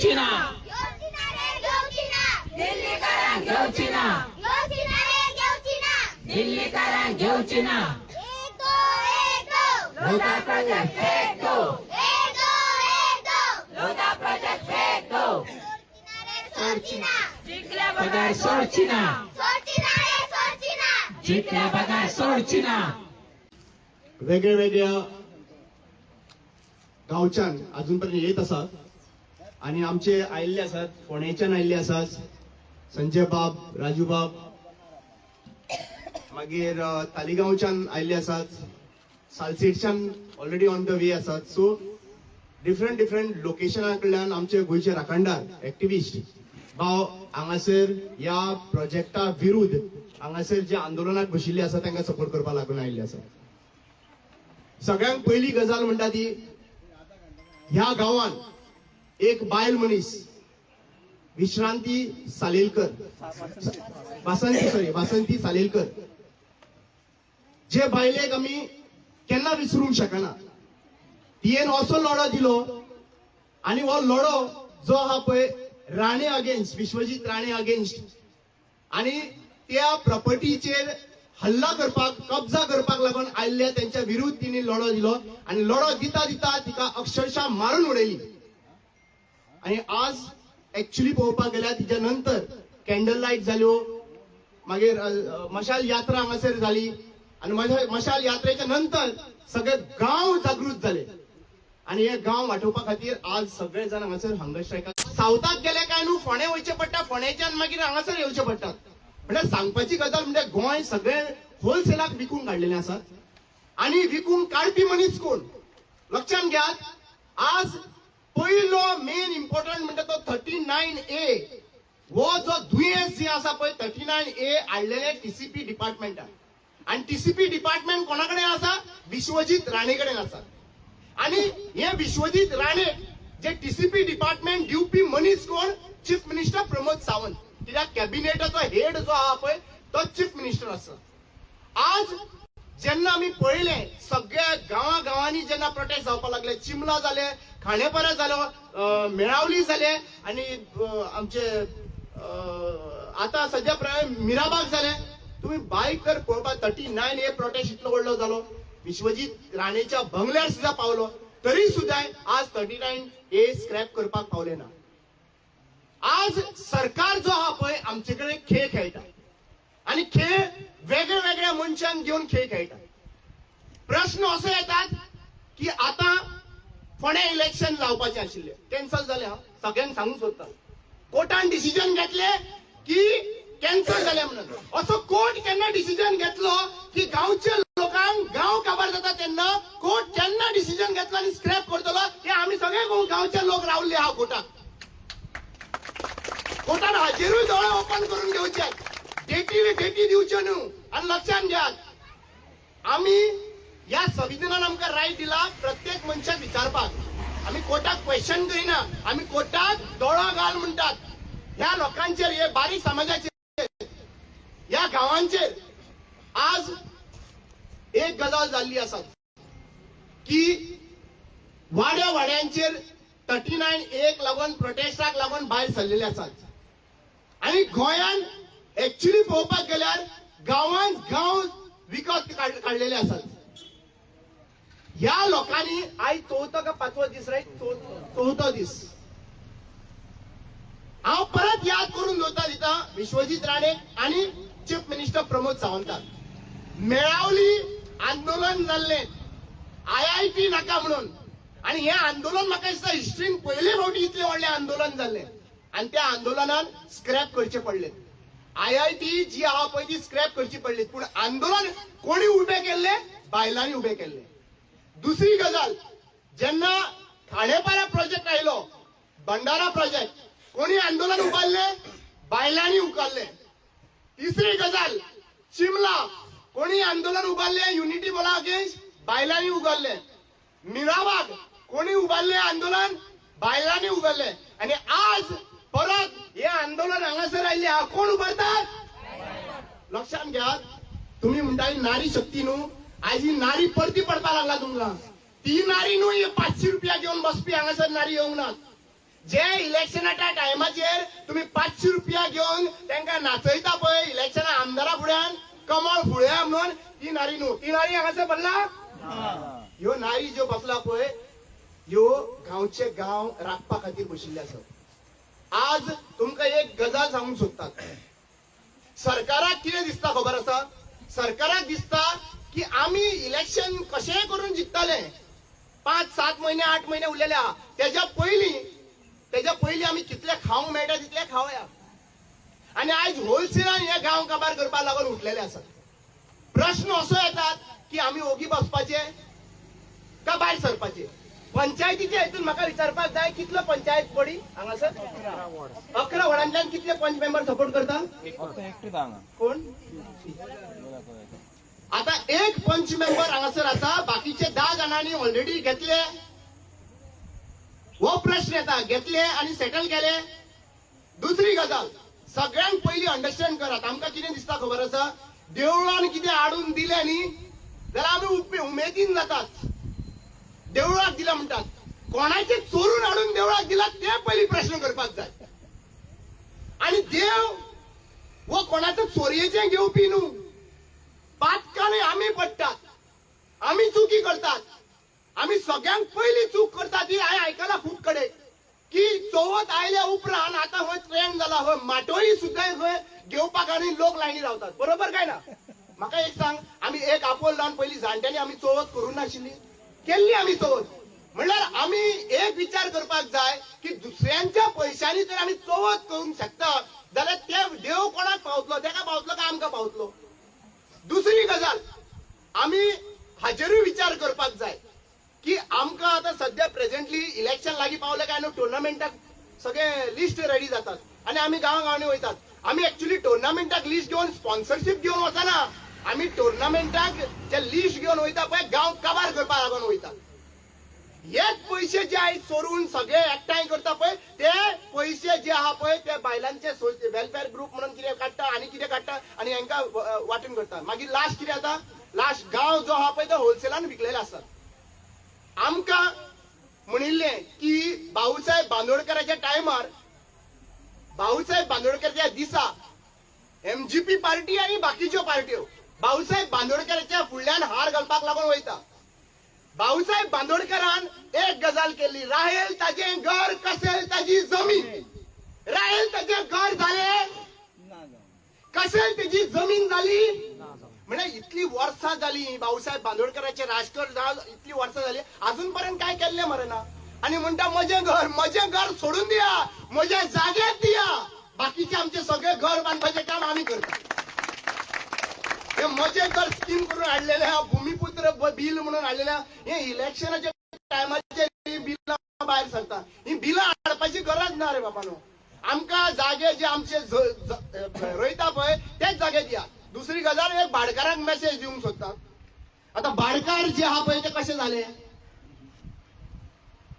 घेवची ना. घेवची ना रे, घेवची ना. दिल्लीकारांक घेवची ना. घेवची ना रे, घेवची ना. दिल्लीकारांक घेवची ना. एक दो, एक दो. लोधा प्रोजेक्ट फेक दो. एक दो, एक दो. लोधा प्रोजेक्ट फेक दो. सोडची ना रे, सोडची ना. जिंकल्या बगर सोडची ना. सोडची ना रे, सोडची ना. जिंकल्या बगर सोडची ना. वेगळ्या वेगळ्या गांवच्यान अजून पर्यंत येत आसात आणि आमचे आयिल्ले आसात, फोंडेच्यान आयिल्ले आसात, संजय बाब, राजू बाब, मागीर तालिगांवच्यान आयिल्ले आसात, सालसेटच्यान ऑलरेडी ऑन the way आसात. सो डिफरंट डिफरंट लोकेशना कडल्यान आमचे गोंयचे राखणदार, एक्टिविस्ट भाव हांगासर ह्या प्रोजेक्टा विरुद्ध हांगासर जे आंदोलनाक बशिल्ले आसा तांकां सपोर्ट करपाक लागून आयिल्ले आसा. सगळ्यांत पयली गजाल म्हणटा ती, ह्या गांवान एक बायल मनीस, विश्रांती सालेलकर, वासंती, सॉरी, वासंती सालेलकर, जे बायलेक आमी केन्ना विसरूंक शकना. तियेन असो लढो दिलो आणि हो लढो जो आहा पळय, राणे अगेन्स्ट, विश्वजीत राणे अगेन्स्ट, आणि त्या प्रॉपर्टीचेर हल्ला करपाक, कब्जा करपाक लागून आयिल्ल्या त्यांच्या विरुद्ध तिने लढो दिलो आणि लढो दिता दिता तिका अक्षरशः मारून उडयली. आणि आज एक्च्युली पळोवपाक गेल्यार तिच्या नंतर कॅन्डल लायट जाल्यो, मागीर मशाल यात्रा हांगासर जाली आणि मशाल यात्रेच्या नंतर सगळे गांव जागृत जाले आणि हे गांव वाटोवपा खातीर आज सगळे जाण हांगासर हंगर स्ट्रायकाक. सावथाक गेले काय न्हू, फोंडे वयचे पडटा, फोंडेच्यान मागीर हांगासर येवचे पडटा. म्हळ्यार सांगपाची गजाल म्हणजे गोंय सगळे होलसेलाक विकून काडलेले आसात आणि विकून काडपी मनीस कोण, लक्षात घ्यात. आज पयलो मेन इम्पॉर्टंट म्हणटा तो 39A. हो जो दुयेंस जे आसा पळय, 39A हाडलेले टीसीपी डिपार्टमेंटान. आणि टीसीपी डिपार्टमेंट कोणा कडेन आसा? विश्वजीत राणे कडेन आसा. आणि हे विश्वजीत राणे जे टीसीपी डिपार्टमेंट दिवपी मनीस कोण? Chief minister Pramod Sawant. कित्याक कॅबिनेटाचो हेड जो आहा पळय तो चीफ मिनिस्टर आसा. आज जेन्ना आमी पळयलें, सगळ्या गांवा गांवांनी जेन्ना प्रोटेस्ट जावपाक लागले, चिमला जाले, खांडेपारा जालो, मेळावली जाले आणि आमचे आतां सद्या मिराबाग जाले. तुम्ही बायक जर पळोवपाक, 39A protest इतलो व्हडलो जालो, विश्वजीत राणेच्या बंगल्यार सुद्धा पावलो, तरी सुद्धा आज 39A scrap करपाक पावले ना. आज सरकार जो आहा पळय आमचे कडेन खेळ खेळटा आणि खेळ वेगळ्या वेगळ्या मनशांक घेवन खेळ खेळटा. प्रश्न असो येतात की आता फोंड्या इलेक्शन जावपाचें आशिल्लें, कॅन्सल जालें. हांव सगळ्यांक सांगूंक सोदता, कोर्टान डिसिजन घेतले की कॅन्सल जालें म्हणून. असो कोर्ट केन्ना डिसिजन घेतलो की गांवच्या लोकांक गांव काबार जाता तेन्ना कोर्ट केन्ना डिसिजन घेतलो आनी स्क्रॅप करतलो हे आमी सगळे गांवचे लोक रावल्ले आहा कोर्टाक. कोर्टान हाजेरूय दोळे ओपन करून घेवचे, डेटी डेटी दिवच्यो न्हू. आनी लक्षात घेयात, आमी ह्या संविधानान आमकां रायट दिला प्रत्येक मनशाक विचारपाक. आमी कोर्टाक क्वेश्चन करिना, आमी कोर्टाक दोळो घाल म्हणटात. ह्या लोकांचेर, हे बारीक समाजाचेर, ह्या गांवांचेर आज एक गजाल जाल्ली आसा की वाड्या वाड्यांचेर 39A लागून, प्रोटेस्टाक लागून भायर सरलेले आसात. आणि गोंयान एक्च्युली पळोवपाक गेल्यार गांवांत गांव विकत काडलेले आसात ह्या लोकांनी. आयज चवथो का पांचवो दीस, रायट? चवथो दीस. हांव परत याद करून दवरता दिता विश्वजीत राणे आणि चीफ मिनिस्टर प्रमोद सावंताक, मेळावली आंदोलन जाल्लें आयआयटी नाका म्हणून. आणि हे आंदोलन म्हाका दिसता हिस्ट्रीन पयले फावटी इतलें व्हडलें आंदोलन जाल्लें आणि त्या आंदोलनान स्क्रॅप करचे पडले. आयआयटी जी आहा पळय ती स्क्रॅप करची पडली, पूण आंदोलन कोणी उबें केल्लें? बायलांनी उबें केल्लें. दुसरी गजाल, जेन्ना खांडेपारा प्रोजेक्ट आयलो, बंडारा प्रोजेक्ट, कोणी आंदोलन उबारले? बायलांनी उबारले. तिसरी गजाल, चिमला कोणी आंदोलन उबारले युनिटी मॉला अगेन्स्ट? बायलांनी उबारले. मिराबाग कोणी उबारले आंदोलन? बायलांनी उबारले. आणि आज परत हे आंदोलन हांगासर आयिल्ले आहा, कोण उबारतात? लक्षात घ्या, तुम्ही म्हणटा ही नारी शक्ती न्हू, आयज ही नारी परती पडपाक लागला तुमकां. ती नारी न्हू, ही 500 रुपया घेवन बसपी हांगासर नारी येवंक ना. जे इलेक्शनाच्या टायमाचेर तुम्ही 500 रुपया घेवन तांकां नाचयता पळय इलेक्शना आमदारा फुड्यान कमळ फुळया म्हणून, ती नारी न्हू. ती नारी हांगासर भरला. ह्यो नारी ज्यो बसला पळय ह्यो गांवचे गांव राखपा खातीर बशिल्ले आसात. आज तुमकां एक गजाल सांगूंक सोदतात. सरकाराक कितें दिसता खबर आसा? सरकाराक दिसता की आमी इलेक्शन कशेंय करून जिखतले, 5-7 म्हयने 8 म्हयने उरलेले आहा, तेज्या पयलीं आमी कितले खावंक मेळटा तितले खावया. आनी आयज होलसेलान हे गांव काबार करपाक लागून उठलेले आसात. प्रश्न असो येतात की आमी ओगी बसपाचे का भायर सरपाचे? पंचायतीच्या हितून म्हाका विचारपाक जाय, कितलो पंचायत बॉडी हांगासर? 11 वॉर्डांतल्यान कितले पंच मेंबर सपोर्ट करता? कोण? आता एक पंच मेंबर हांगासर आसा, बाकीचे 10 जाणांनी ऑलरेडी घेतले. हो प्रश्न येता, घेतले आनी सेटल केले. दुसरी गजाल सगळ्यांत पयली अंडरस्टँड करात, आमकां कितें दिसता खबर आसा? देवळान कितें हाडून दिलें न्ही जाल्यार आमी उमेदीन जातात. देवळाक दिला म्हणटात, कोणाचे चोरून हाडून देवळाक दिला ते पयली प्रश्न करपाक जाय. आनी देव हो कोणाचो चोरयेचें घेवपी न्हू. पातकांनी आमी पडटात, आमी चुकी करतात. आमी सगळ्यांत पयली चूक करता ती हांवें आयकला खूब कडेन की चवथ आयल्या उपरांत आतां खंय ट्रेंड जाला, खंय माटोळी सुद्दां खंय घेवपाक आनी लोक लायनी रावतात. बरोबर काय ना? म्हाका एक सांग, आमी एक आपोल लावन पयली जाणट्यांनी आमी चवथ करूंक नाशिल्ली? केल्ली आमी चवथ. म्हणल्यार आमी एक विचार करपाक जाय की दुसऱ्यांच्या पयशांनी जर आमी चवथ करूंक शकता जाल्यार ते देव कोणाक पावतलो? तेका पावतलो काय आमकां पावतलो? दुसरी गजाल आमी हाजेरूय विचार करपाक जाय की आमकां आतां सद्या प्रेझेंटली इलेक्शन लागीं पावलें काय न्हू टुर्नामेंटाक सगळे लिस्ट रेडी जातात आनी आमी गांवा गांवांनी वयतात. आमी एक्चुली टुर्नामेंटाक लिस्ट घेवन स्पॉन्सरशीप घेवन वचना, आमी टुर्नामेंटाक जे लिस्ट घेवन वयता पळय गांव काबार करपाक लागून वयतात. हेच पयशे जे आयज चोरून सगळे एकठांय करता पळय ते पयशे जे आहा पळय ते बायलांचे वेलफेअर ग्रुप म्हणून कितें काडटा आनी कितें काडटा आनी हेंकां वांटून करता. मागीर लास्ट कितें जाता? लास्ट गांव जो आहा पळय तो होलसेलान विकलेले आसतात. आमकां म्हणिल्लें की भाऊसाहेब बांदोडकराच्या टायमार, भाऊसाहेब बांदोडकराच्या दिसा एमजीपी पार्टी आनी बाकीच्यो पार्ट्यो भाऊसाहेब बांदोडकराच्या फुडल्यान हार घालपाक लागून वयता. भाऊसाहेब बांदोडकरान एक गजाल केली, राहेल ताजें घर कसेल ताजी जमीन. राहेल ताजें घर जालें, कसेल तेजी जमीन जाली. म्हणजे इतली वर्सां जाली भाऊसाहेब बांदोडकराचे राजकारण, इतली वर्सां जाली अजून पर्यंत काय केल्लें मरे ना. आनी म्हणटा म्हजें घर, म्हजें घर सोडून दिया, म्हज्या जाग्यात दिया, बाकीचे आमचे सगळे घर बांदपाचें काम आमी करता. हे म्हजें घर स्कीम करून हाडलेले आहा, भुमिपुत्र बील म्हणून हाडलेले आहा. हे इलेक्शनाच्या टायमाचेर बिलां भायर सरता. ही बिलां हाडपाची गरज ना रे बाबा न्हू. आमकां जागे जे आमचे रोयता पळय तेच जागे दिया. दुसरी गजाल, एक भाडकारांक मेसेज दिवंक सोदता. आतां भाडकार जे आहा पळय ते कशे जाले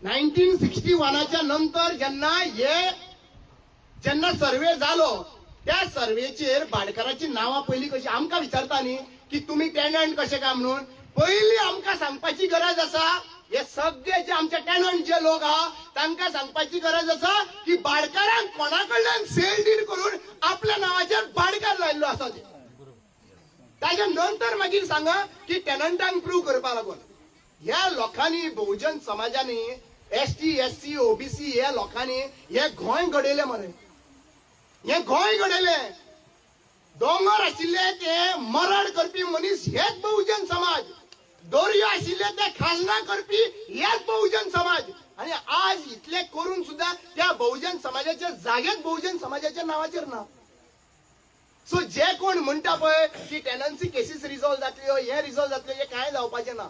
1961 नंतर जेन्ना हे जेन्ना सर्वे जालो त्या सर्वेचेर भाडकाराची नांवां पयलीं कशी आमकां विचारता न्ही की तुमी टेनंट कशे काय म्हणून, पयलीं आमकां सांगपाची गरज आसा. हे सगळे जे आमचे टेनंट जे लोक आहा तांकां सांगपाची गरज आसा की भाडकारांक कोणा कडल्यान सेल डीड करून आपल्या नांवाचेर भाडकार लायिल्लो आसा ते. ताच्या नंतर मागीर सांगा की टेनंटांक प्रूव करपा लागून ह्या लोकांनी, बहुजन समाजांनी, एसटी एससी ओबीसी ह्या लोकांनी हे गोंय घडयलें मरे. हे गोंय घडयलें. दोंगर आशिल्ले ते मरड करपी मनीस हेच बहुजन समाज, दर्यो आशिल्ले ते खाजना करपी हेच बहुजन समाज. आनी आज इतले करून सुद्दां त्या बहुजन समाजाच्या जागेच बहुजन समाजाच्या नांवाचेर ना. सो जे कोण म्हणटा पळय की टेनन्सी केसीस रिजॉल्व जातल्यो, हे रिजॉल्व जातल्यो, हे कांय जावपाचें ना.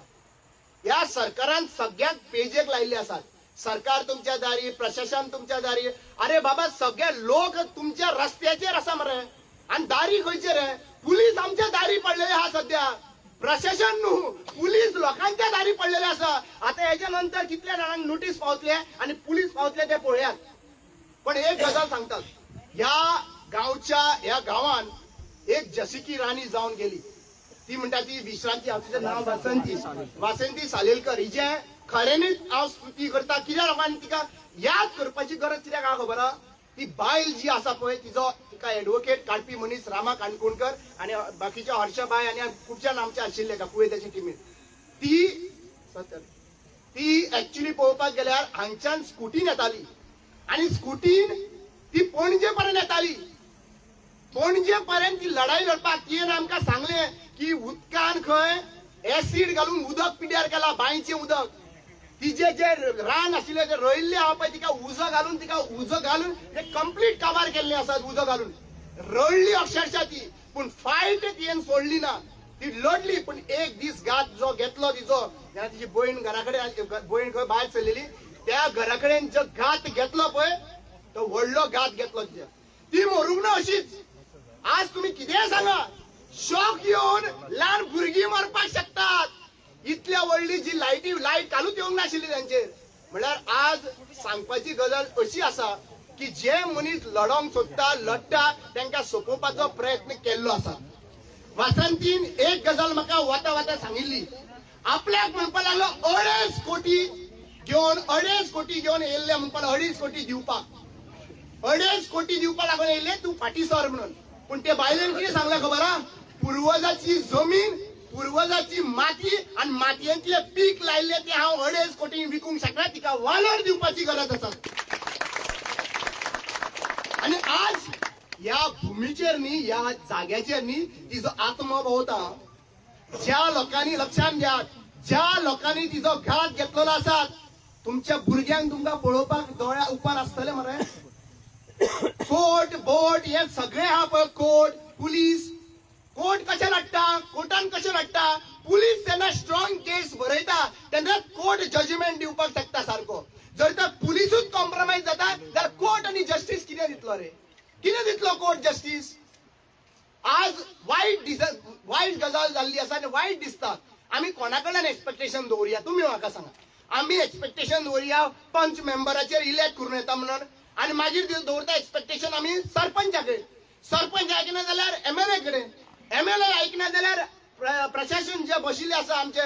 ह्या सरकारान सगळ्याक पेजेक लायिल्ले आसात. सरकार तुमच्या दारी, प्रशासन तुमच्या दारी. अरे बाबा, सगळे लोक तुमच्या रस्त्याचेर आसा मरे. आनी दारी खंयचे रे? पुलीस आमच्या दारी पडलेले आहा सध्या. प्रशासन न्हू, पुलीस लोकांच्या दारी पडलेले आसा. आतां हेच्या नंतर कितल्या जाणांक नोटीस पावतले आनी पुलीस पावतले ते पळयात. पण एक गजाल सांगतात, ह्या गांवच्या ह्या गांवान एक जसिकी राणी जावन गेली, ती म्हणटा ती विश्रांती, हांव तिचें नांव वासंती, वासंती सालेलकर. हिजें खऱ्यांनीच हांव स्तुती करता. कित्याक लोकांनी तिका याद करपाची गरज कित्याक आहा खबर आहा? ती बायल जी आसा पळय, तिजो तिका एडवोकेट काडपी मनीस रामा काणकोणकर आनी बाकीचे हर्षाबाय आनी खुबशे आमचे आशिल्ले काकुवेताच्या टिमीन. ती सत्तर ती ऍक्च्युली पळोवपाक गेल्यार हांगच्यान स्कुटीन येताली आनी स्कुटीन ती पणजे पर्यंत येताली. पणजे पर्यंत ती लढाई लढपाक तिणें आमकां सांगलें की उदकान खंय एसीड घालून उदक पिड्यार केला, बांयचें उदक. तिजे जे रान आशिल्लें, जे रोयिल्लें आहा पळय, तिका उजो घालून, तिका उजो घालून ते कंप्लीट काबार केल्ले आसात. उजो घालून रडली अक्षरशः ती, पूण फायट तिणें सोडली ना, ती लढली. पूण एक दीस घात जो घेतलो तिजो, जेन्ना तिची भयण घरा कडेन, भयण खंय भायर सरलेली, त्या घरा कडेन जो घात घेतलो पळय, तो व्हडलो घात घेतलो तिच्या. ती मरूंक ना अशीच. आज तुम्ही कितेंय सांगा, शॉक येवन ल्हान भुरगीं मरपाक शकतात. इतल्या व्हडली जी लायटी, लायट कालूच येवंक नाशिल्ली तांचेर. म्हणल्यार आज सांगपाची गजाल अशी आसा की जे मनीस लढोंक सोदता, लढटा, तांकां सोंपोवपाचो प्रयत्न केल्लो आसा. वासंतीन एक गजाल म्हाका वता वता सांगिल्ली, आपल्याक म्हणपाक लागलो 2.5 कोटी घेवन, 2.5 कोटी घेवन येयल्ले म्हणपाक, 2.5 कोटी दिवपाक, 2.5 कोटी दिवपाक लागून येयल्ले, तूं फाटीं सर म्हणून. पूण ते बायलेन कितें सांगलें खबर आहा? पुर्वजाची जमीन, पुर्वजाची माती आनी मातयेंतले पीक लायल्ले ते हांव 2.5 कोटी विकूंक शकना. तिका वालोर दिवपाची गरज आसा. आनी आज ह्या भुमीचेर न्ही, ह्या जाग्याचेर न्ही, तिजो आत्मो भोंवता. ज्या लोकांनी, लक्षात घ्यात, ज्या लोकांनी तिजो घात घेतलेलो आसा, तुमच्या भुरग्यांक तुमकां पळोवपाक दोळ्या उपार आसतले मरे. कोर्ट बोट हे सगळे आहा पळय, कोर्ट, पुलीस. कोर्ट कशें लडटा, कोर्टान कशें लडटा? पुलीस जेन्ना स्ट्रॉंग केस बरयता तेन्ना कोर्ट जजमेंट दिवपाक शकता सारको. जर तर पुलिसूच कॉम्प्रोमायज जाता जाल्यार कोर्ट आनी जस्टीस कितें दितलो रे? कितें दितलो कोर्ट जस्टीस? आज वायट गजाल जाल्ली आसा आनी वायट दिसता. आमी कोणा कडल्यान एक्सपेक्टेशन दवरुया, तुमी म्हाका सांगा. आमी एक्सपेक्टेशन दवरुया पंच मेंबराचेर इलेक्ट करून येता म्हणून, आनी मागीर दवरता एक्सपेक्टेशन आमी सरपंचा कडेन. सरपंच आयकना जाल्यार एमएलए कडेन, एमएलए आयकना जाल्यार प्रशासन जे बशिल्ले आसा, आमचे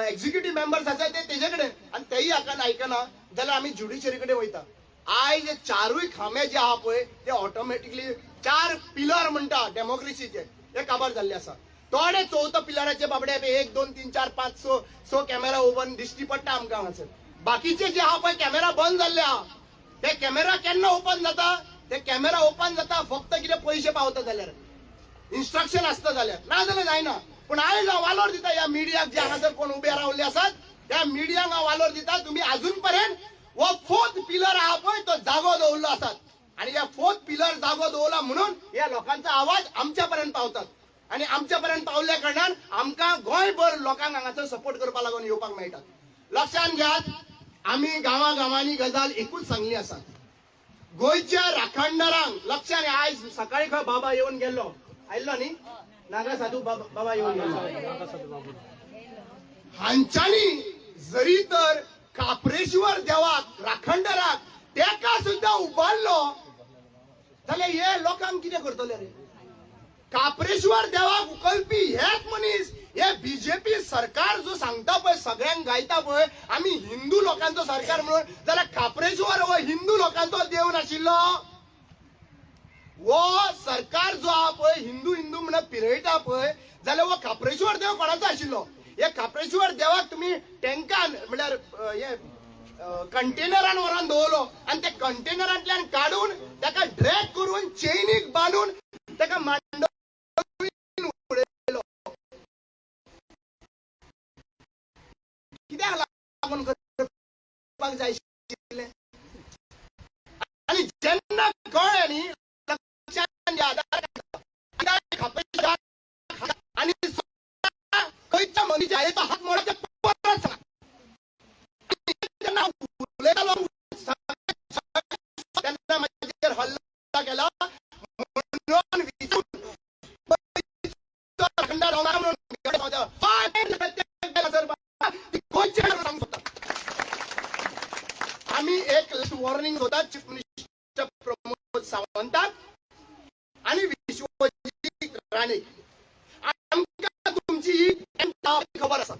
एक्झिक्युटीव मेंबर्स आसा ते, तेजे कडेन, आनी तेय आयकना जाल्यार आमी ज्युडिशरी कडेन वयता. आयज चारूय खांबे जे आहा पळय, ते ऑटोमॅटिकली चार पिलर म्हणटा डेमोक्रेसीचे, ते काबार जाल्ले आसा. थोडे चवथो पिलराचे बाबडे एक, दोन, तीन, चार, पांच, स, स कॅमेरा ओपन दिश्टी पडटा आमकां हांगासर. बाकीचे जे आहा पळय, कॅमेरा बंद जाल्ले आहा. ते कॅमेरा केन्ना ओपन जाता? ते कॅमेरा ओपन जाता फक्त कितें पयशे पावता जाल्यार, इन्स्ट्रक्शन आसता जाल्यार, ना जाल्यार जायना. पूण आयज हांव वालोर दिता ह्या मिडियाक, जे हांगासर कोण उबे रावले आसात त्या मिडियांक हांव वालोर दिता. तुमी अजून पर्यंत हो फोर्थ पिलर आहा पळय, तो जागो दवरलो आसात आनी ह्या फोर्थ पिलर जागो दवरला म्हणून ह्या लोकांचो आवाज आमच्या पर्यंत पावतात आनी आमच्या पर्यंत पावल्या कारणान आमकां गोंयभर लोकांक हांगासर सपोर्ट करपाक लागून येवपाक मेळटा. लक्षात घेयात, आमी गांवा गांवांनी गजाल एकूच सांगली आसा गोंयच्या राखणदारांक. लक्षात घ्या, आयज सकाळी खंय बाबा येवन गेल्लो, आयल्लो न्ही नागा साधू बाबा, बाबा येवन गेल्लो. हांच्यानी जरी तर काप्रेश्वर देवाक, राखणदाराक तेका सुद्धा उबारलो जाल्यार हे लोकांक कितें करतले रे? काप्रेश्वर देवाक उखलपी हेच मनीस, हे बीजेपी सरकार जो सांगता पळय, सगळ्यांक गायता पळय, आमी हिंदू लोकांचो सरकार म्हणून, जाल्यार काप्रेश्वर हो हिंदू लोकांचो देव नाशिल्लो? हो सरकार जो आहा पळय, हिंदू हिंदू म्हणून पिरयता पळय, जाल्यार हो काप्रेश्वर देव कोणाचो आशिल्लो? हे काप्रेश्वर देवाक तुमी टँकान, म्हणल्यार हे कंटेनरान व्हरून दवरलो आनी त्या कंटेनरांतल्यान काडून ताका ड्रॅग करून चेनीक बांदून ताका मांडवीन उडयलो. कित्याक लागून करपाक जाय आशिल्लें? आनी जेन्ना कळ्ळें न्ही, लक्षात घ्या, आनी खंयच्या मनीस हात मोडाचे परत सांगा. जेन्ना उलयतालो तेन्ना म्हाजेर हल्ला केला म्हणून विचारून राखणदार म्हणून खंयचे सांगू शकता. आमी एक वॉर्निंग होता चीफ मिनिस्टर प्रमोद सावंताक आणि विश्वजीत राणे, आमकां तुमची ही खबर आसा.